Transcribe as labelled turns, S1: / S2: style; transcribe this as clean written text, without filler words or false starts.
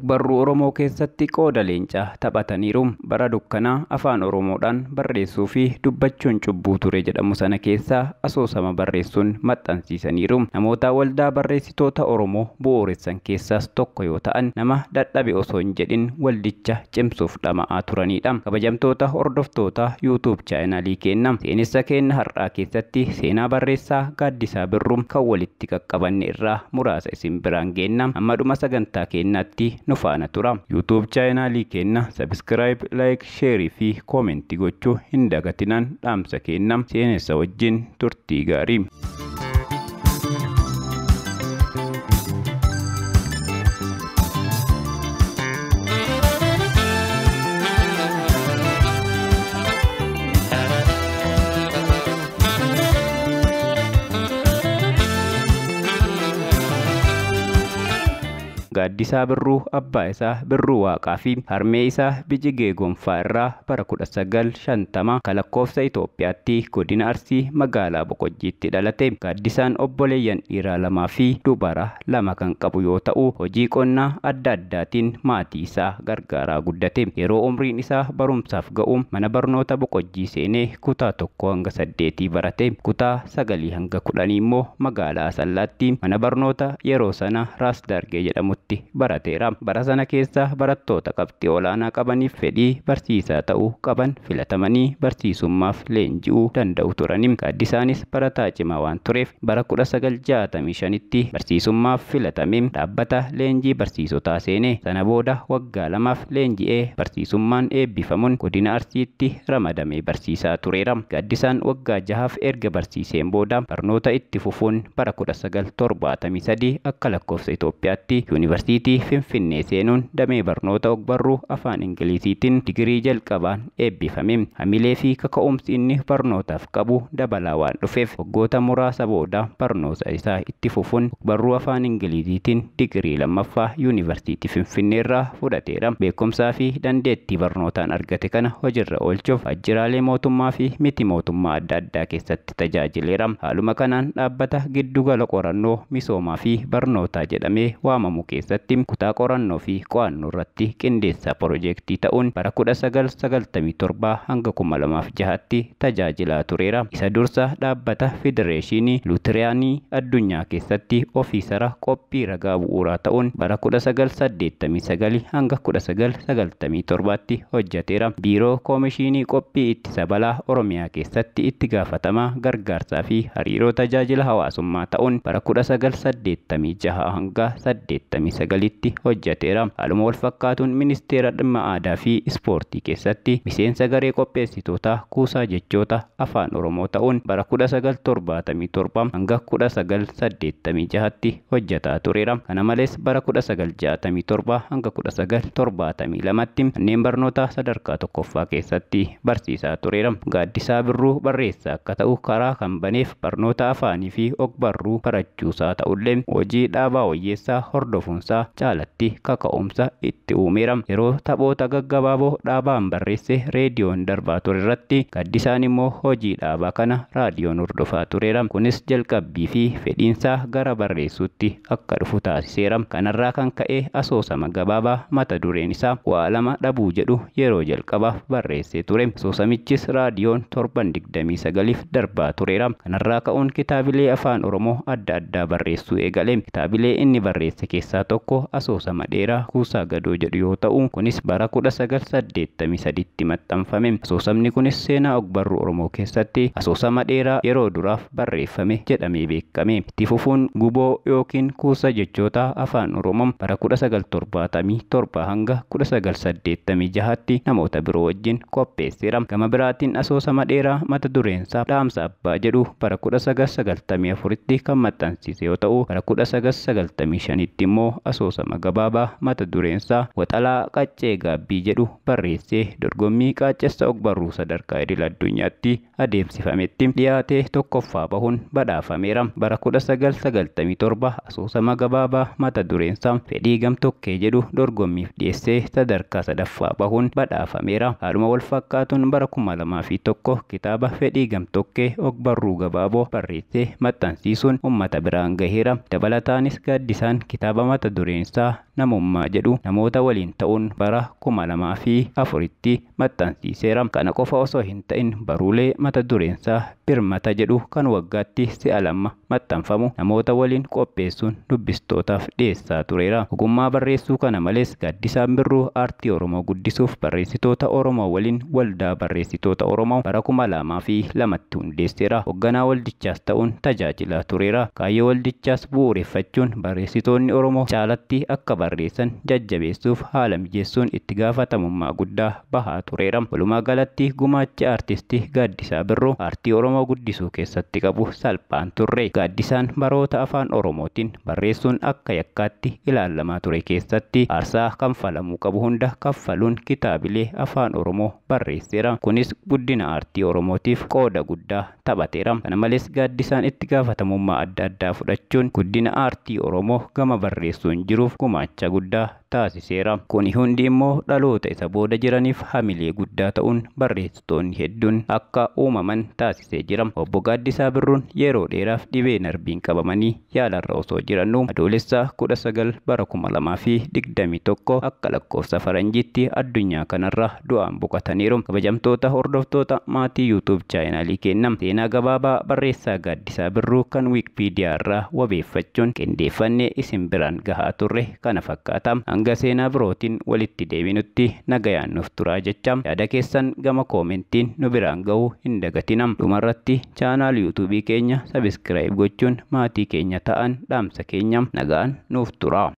S1: Ogbarruu Oromoo keessatti qooda leencaa taphataniiru. Bara dukkanaa afaan Oromoodhaan barreessuu fi dubbachuun cubbuu ture jedhamu sana keessaa asoosama barreessuun maxxansiisaniiru. Namoota waldaa barreessitoota Oromoo bu'uuressan keessaas tokko yoo ta'an, nama dadhabe osoo hin jedhin waldicha cimsuuf dhama'aa turanidha. Kabajamtoota hordoftoota YouTube chaanaalii keenna, seenessa keenya har'aa keessatti seenaa barreessaa Gaaddisaa Birruu kan walitti qaqqabanne irraa muraasa isin biraan geenna. Amma dhuma sagantaa keenyaatti nu faana tura. YouTube chaanaalii keenya subscribe, like, share fi comment gochuu hin dagatinaan dhaamsa keenna. Seenessa wajjin turtii gaarii. Gaaddisaa Birruu abbaa isaa Birruu Waaqaa fi harmee isaa Bijigee Gonfaa irraa bara 1950 kan lakkoofsa Itoophiyaatti godina Arsii magaalaa Boqojjiitti dhalate. Gaaddisaan obboleeyyan dhiiraa 2 fi dubara 2 kan qabu yoo ta'u, hojii qonnaa adda addaatiin maatii isaa gargaaraa guddate. Yeroo umriin isaa barumsaaf ga'u mana barnoota Boqojjii seenee kutaa 1 hanga 8 barate. Kutaa 9 hanga 10 immoo magaalaa Asallaatti mana barnoota yeroo sana Raas Dargee jedhamutti barateera. Bara sana keessa barattoota qabxii olaanaa qabaniif fedhii barsiisaa ta'uu qaban filatamanii barsiisummaaf leenji'uu danda'u turani. Gaaddisaanis barataa cimaa waan tureef bara 1965tti barsiisummaaf filatame dhaabbata leenjii barsiisotaa seene. Sana booda waggaa 2 leenji'ee barsiisummaan eebbifamuun godina Arsiitti ramadamee barsiisaa tureera. Gaaddisaan waggaa 6 erga barsiiseen booda barnoota itti fufuun bara 1973 akka lakkoofsa Itoophiyaatti Yuunivarsiitii Finfinnee seenuun damee barnoota ogbarruu afaan Ingiliziitiin digirii jalqabaan eebbifame. Hamilee fi kaka'umsi inni barnootaaf qabu dabalaa waan dhufeef waggoota muraasa booda barnoota isaa itti fufuun ogbarruu afaan Ingiliziitiin digirii lammaffaa Yuunivarsiitii Finfinnee irraa fudhateera. Beekumsaa fi dandeettii barnootaan argate kana hojiirra oolchuuf waajjiraalee mootummaa fi miti mootummaa adda addaa keessatti tajaajileera. Haaluma kanaan dhaabbata giddugala qorannoo misoomaa fi barnootaa jedhamee waamamu keessatti kutaa qorannoo fi qo'annoo irratti qindeessaa piroojeektii ta'uun bara 1997 hanga 2006tti tajaajilaa tureera. Isa dursa dhaabbata Federeeshinii Luuteraanii addunyaa keessatti ofiisara qophii ragaa bu'uuraa ta'uun bara 1989 hanga 1997tti hojjeteera. Biiroo Koomishinii Qophii Ittisa Balaa Oromiyaa keessatti itti gaafatamaa gargaarsaa fi hariiroo tajaajila hawaasummaa ta'uun bara 1986 hanga 89tti hojjeteera. Haaluma wal fakkaatuun ministeera dhimma aadaa fi ispoortii keessatti miseensa garee qopheessitoota kuusaa jechoota afaan Oromoo ta'uun bara 1977 hanga 1986tti hojjetaa tureera. Kana malees bara 1967 hanga 1972tti manneen barnootaa sadarkaa tokkoffaa keessatti barsiisaa tureera. Gaaddisaa Birruu barreessaa akka ta'u karaa kan baneef barnoota afaanii fi ogbarruu barachuusaa ta'ullee hojii dhaabaa wayyeessaa hordofuunsaa caalatti kaka'umsa itti uumeera. Yeroo taphoota gaggabaaboo dhaabaan barreesse reediyoon darbaa ture irratti Gaaddisaan immoo hojii dhaabaa kana raadiyoon hordofaa tureera. Kunis jalqabbii fi fedhiinsaa gara barreessuutti akka dhufu taasiseera. Kanarraa kan ka'e asoosama gabaabaa mata dureen isaa waa lama dhabuu jedhu yeroo jalqabaaf barreessee ture. Asoosamichis raadiyoon torban 29f darbaa tureera. Kanarraa ka'uun kitaabilee afaan Oromoo adda addaa barreessuu eegale. Kitaabilee inni barreesse keessaa tokko asoosama dheeraa Kuusaa Gadoo jedhu yoo ta'u, kunis bara 1983tti maxxanfame. Asoosamni kunis seenaa ogbarruu Oromoo keessatti asoosama dheeraa yeroo duraaf barreeffame jedhamee beekame. Itti fufuun guboo yookiin kuusaa jechoota afaan Oromoo bara 1977 hanga 1986tti namoota biroo wajjin qopheesseera. Gama biraatiin asoosama dheeraa mata dureensaa Dhaamsa Abbaa jedhu bara 1994tti kan maxxansiise yoo ta'u, bara 1995tti immoo asoosama gabaabaa mata dureensaa Waxalaa Qaccee Gaabbii jedhu barreessee dorgommii qaaccessa ogbarruu sadarkaa idil addunyaatti adeemsifametti dhiyaatee tokkoffaa bahuun badhaafameera. Bara 1997 asoosama gabaabaa mata dureensaa Fedhii Gamtokkee jedhu dorgommiif dhiyeessee sadarkaa sadaffaa bahuun badhaafameera. Haaluma wal fakkaatuun bara 2001 kitaaba Fedhii Gamtokkee ogbarruu gabaaboo barreessee maxxansiisuun uummata biraan gaheera. Dabalataanis Gaaddisaan kitaaba mata mata dureen isaa Namummaa jedhu namoota waliin ta'uun bara 2004tti maxxansiiseera. Kana qofa osoo hin ta'in baruulee mata dureen isaa Birmata jedhu kan waggaatti si'a 2 maxxanfamu namoota waliin qopheessuun dubbistootaaf dhiyeessaa tureera. Ogummaa barreessuu kana malees Gaaddisaan Birruu aartii Oromoo guddisuuf barreessitoota Oromoo waliin Waldaa Barreessitoota Oromoo bara 2002tti hundeesseera. Hoogganaa waldichaas ta'uun tajaajilaa tureera. Kaayyoo waldichaas bu'uureffachuun barreessitoonni Oromoo caalatti akka barreessan jajjabeessuuf haala mijeessuun itti gaafatamummaa guddaa bahaa tureera. Walumaa galatti gumaachi aartistii Gaaddisaa Birruu aartii Oromoo guddisuu keessatti qabu salphaan turre. Gaaddisaan baroota afaan Oromootiin barreessuun akka yakkaatti ilaalamaa ture keessatti aarsaa kanfalamuu qabu hunda kaffaluun kitaabilee afaan Oromoo barreesseera. Kunis guddina aartii Oromootiif qooda guddaa taphateera. Kana malees Gaaddisaan itti gaafatamummaa adda addaa fudhachuun guddina aartii Oromoo gama barreessuun jiruuf gumaacha guddaa taasiseera. Kuni hundi immoo dhaloota isa booda jiraniif hamilee guddaa ta'uun barreessitoonni hedduun akka uumaman taasisee jira. Obbo Gaaddisaa Birruun yeroo dheeraaf dhibee narbiin qabamanii yaalarra osoo jiranuu Adoolessa 19 bara 2021 akka lakkoofsa faranjiitti addunyaa kanarra du'aan boqotaniiru. Kabajamtoota hordoftoota maatii YouTube chaanaalii keenya, seenaa gabaabaa barreessaa Gaaddisaa Birruu kan Wikipedia irraa wabeeffachuun qindeeffannee isin biraan gahaa turre kana fakkaata. Hanga seenaa birootiin walitti deebinutti nagayaan nuuf turaa jecha yaada keessan gama koomentiin nu biraan ga'uu hin dagatina. Dhumarratti chaanaal yuutuubii keenya sabiskiraayib gochuun maatii keenya ta'an dhaamsa keenya, nagaan nuuf turaa.